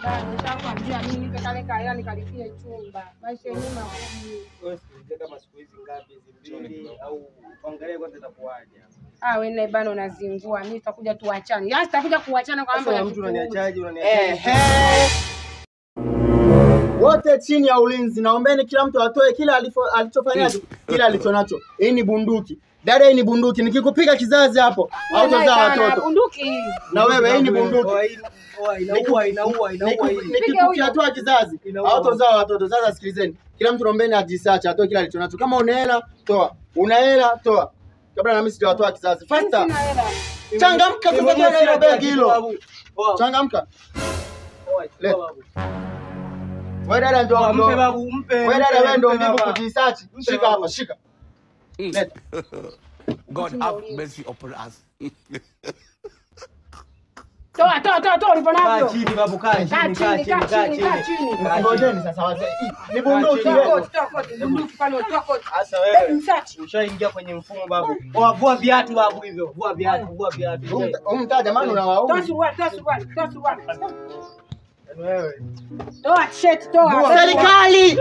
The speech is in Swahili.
Bana, nishakwambia mimi nipe kale kahela nikalipie chumba. Maisha yenyewe magumu. Wewe sikiliza kama siku hizi ngapi hizi mbili au uangalie kwanza itakuwaje. Ah, wewe naye bana unazingua. Mimi tutakuja tuachane. Yaani tutakuja kuachana kwa mambo ya mtu unaniachaje unaniachaje? Ehe. Wote chini ya ulinzi, naombeni kila mtu atoe kila alichofanyaje, kila alichonacho. Hii ni bunduki. Dada, hii ni bunduki. Nikikupiga kizazi hapo, hautozaa watoto. Bunduki hii. Na wewe hii ni bunduki. Inaua inaua inaua hii. Nikikufyatua kizazi, hautozaa watoto. Sasa sikilizeni. Kila mtu naombeni ajisache, atoe kila alichonacho. Kama una hela, toa. Una hela, toa. Kabla na mimi sijawatoa kizazi. Faster. Changamka sasa, toa hilo begi hilo. Changamka. Wewe dada ndio mpe babu, mpe. Wewe dada wewe ndio mvivu kujisearch. Shika hapa, shika. Leta. God have mercy upon us. Toa toa toa toa ulipo navyo. Kaa chini babu, kaa chini, kaa chini, kaa chini. Ngojeni sasa wazee. Ni bunduki. Toa koti, bunduki pale, toa koti. Sasa wewe ushaingia kwenye mfumo babu. Vua viatu babu hivyo. Vua viatu, vua viatu. Mtaa jamani unawaua. Toa suruali, toa suruali, toa suruali. Wewe. Toa t-shirt, toa. Serikali.